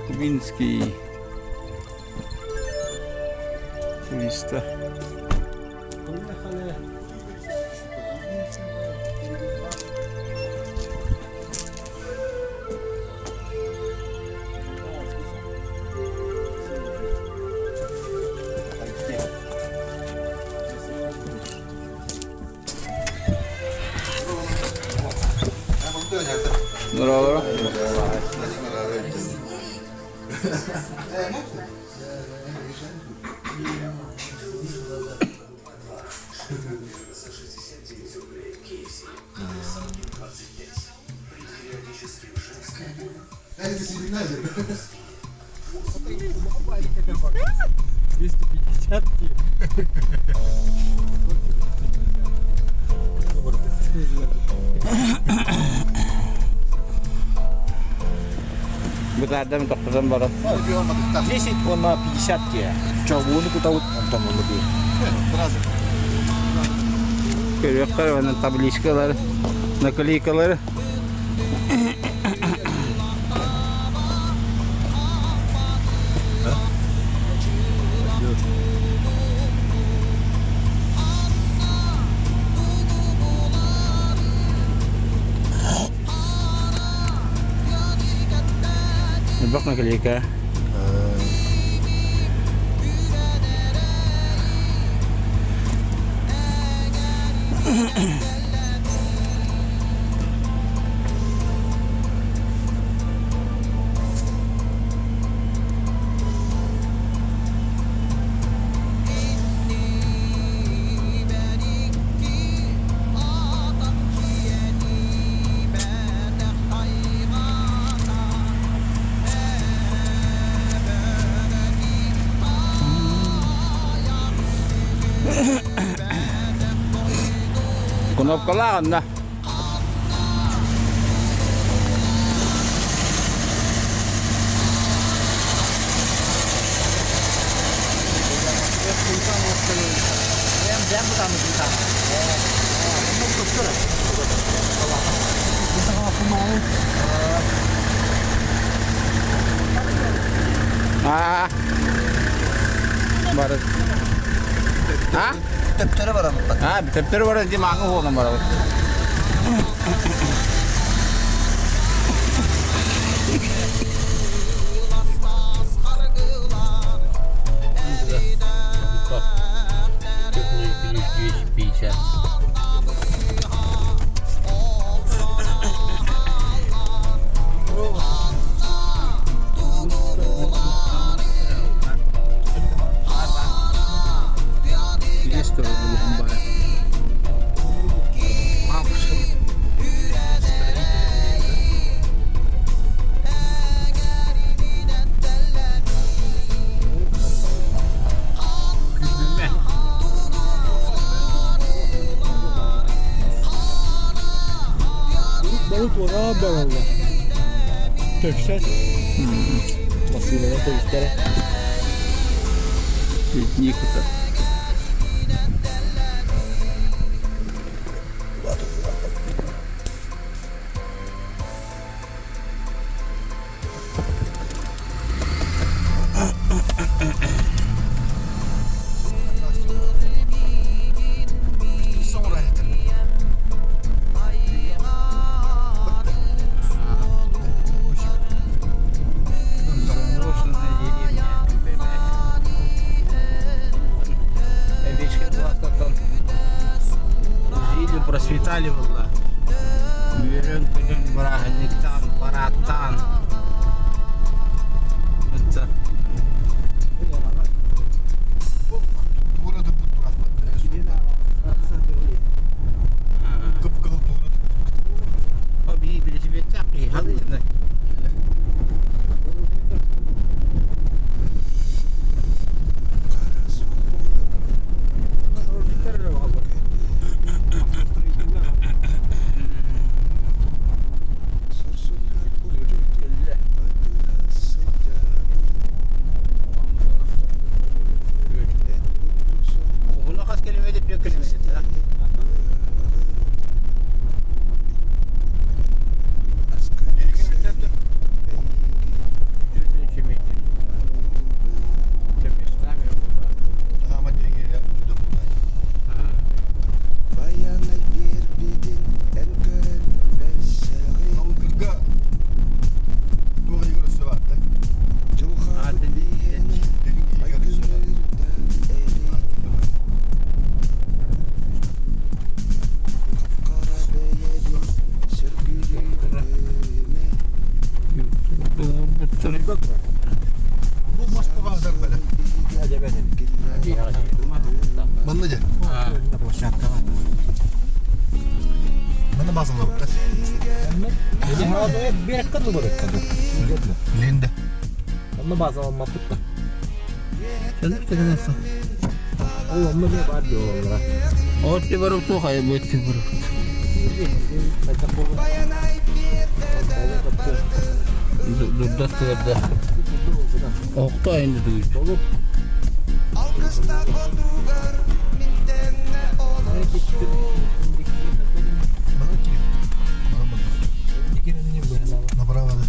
Кубинский. Туриста. Здорово. Бытаардам тохтотон баран. 10 уонна 50 диэ. Чобууну кутабыт онтон ону биир. Көрүөххэ уонна табличкалары, наклейкалары. Элбэх наклейка. Кнопкалаах онно. Аа. Бары. А? Төптөрө барамыт. А, төптөрү баран ди маңы буолан барабыт. Есть тоже Улахамбая. Balık var abi valla. Töksen. Masıyla töküşlere. Никита. Жили, процветали была. Үөрэн-көтөн бырааһынньыктаан, парааттаан. Это базалабыттар. Биэрэккэ дуу барыкка дуу. Линда. Онно базаламмаппыт да. Сәлем тегенесе. Ол онно эмиэ баар дии олаллара. От барып туох айа бөттү барып. Дурдат тыгырда. Охто айында тугуй. Направо, да.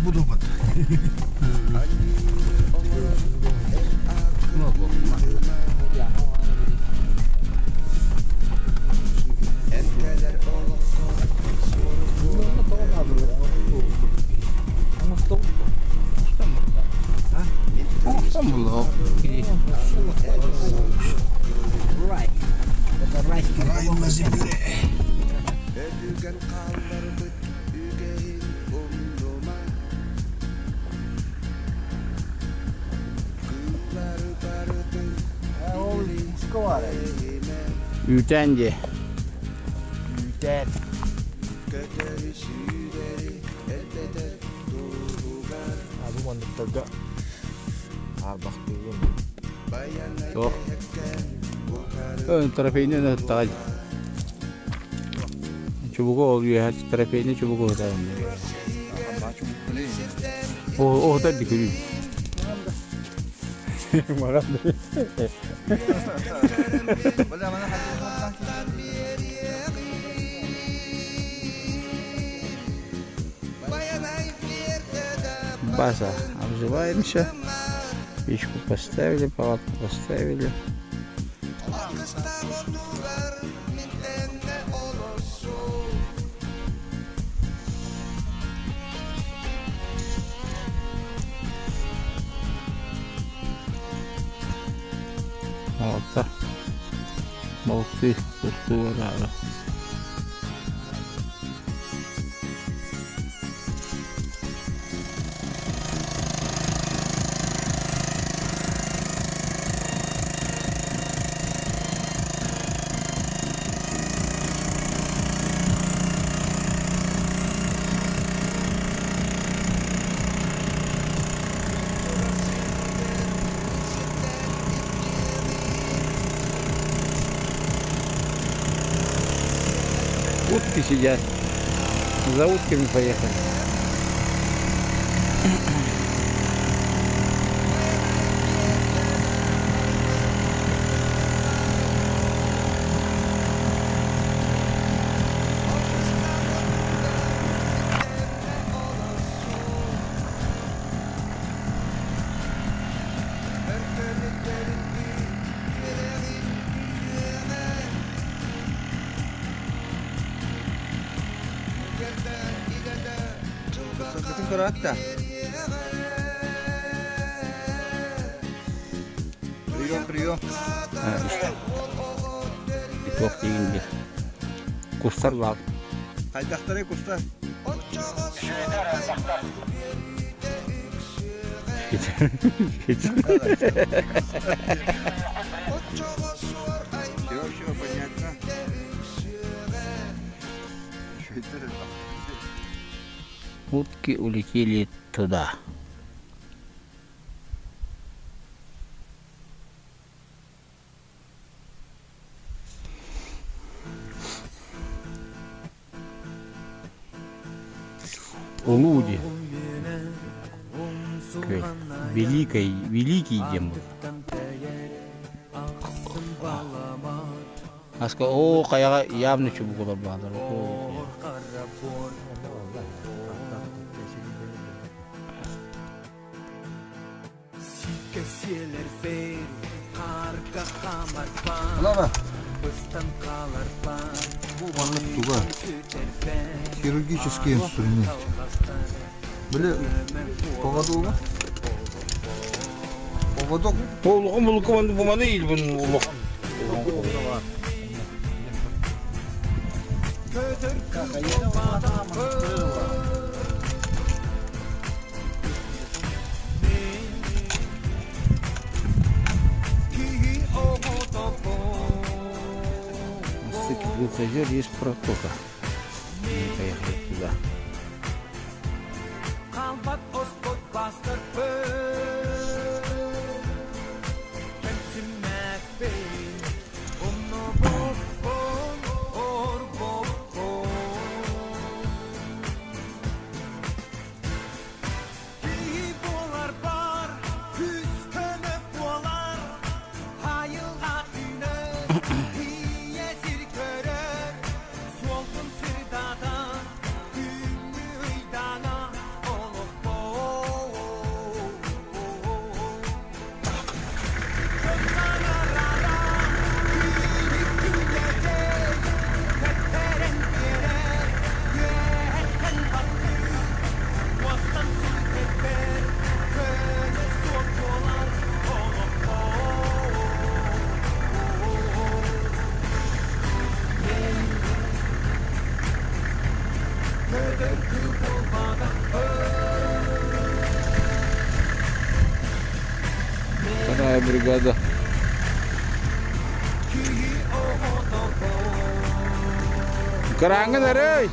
Буду бат. Рай на земле. Үүтээн дии. Үүтээн. Бу манныктарга арбахтыыбын. Суох. Трофейный ыттаҕай. Чубуку ол үөһэ трофейный чубуку ыһытар. Оһутар дикүрүү. Маган. База. Обживаемся. Печку поставили, палатку поставили. Вот так. Балыктыы, кустуу бараары. Утки сидят. За утками поехали. Сырдытын көрөт да. Прием, прием. А, Туох диигин диир. Кустар баар. Хайдахтарай кустар. Все, все, понятно. Что это? Утки улетели туда. Улуди. Великий, великий демон. Аска, о, хайаҕа явно чубукулар бааллар. О, Лава. Бу маннык туга. Хирургический инструмент. Били поводок. Поводок. Улахан булука бу маны ил бун улахан. От озер есть протока. Мы поехали туда. Вторая бригада. Караңгын эрэй!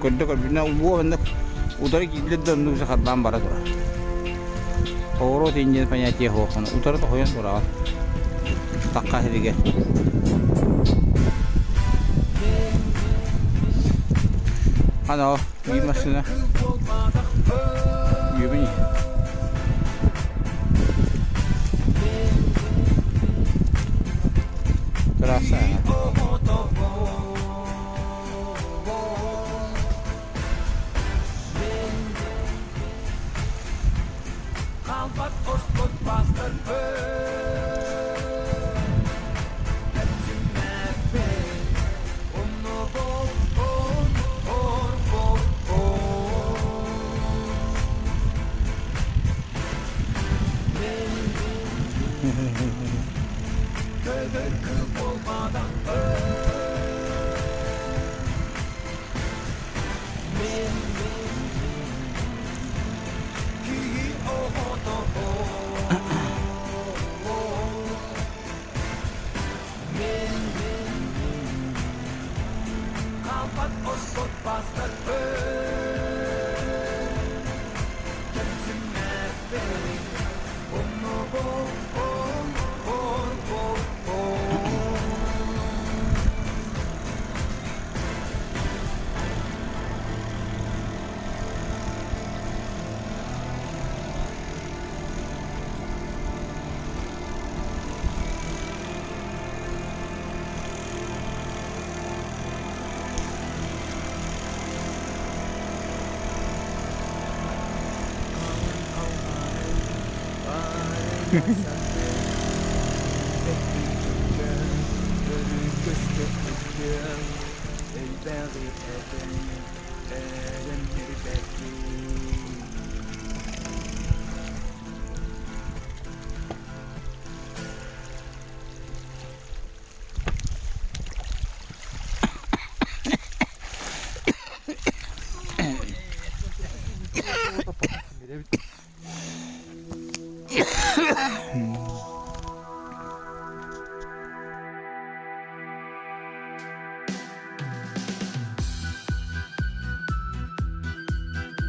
Көрдө көрбүнэ уонна утары киирдэ да оннук сахардаан бара турар. Поворот иннин понятие суоххун утары тохойон тураҕын. Тахха сиригэр. Ана биир массыына. Үөбүн Трасса.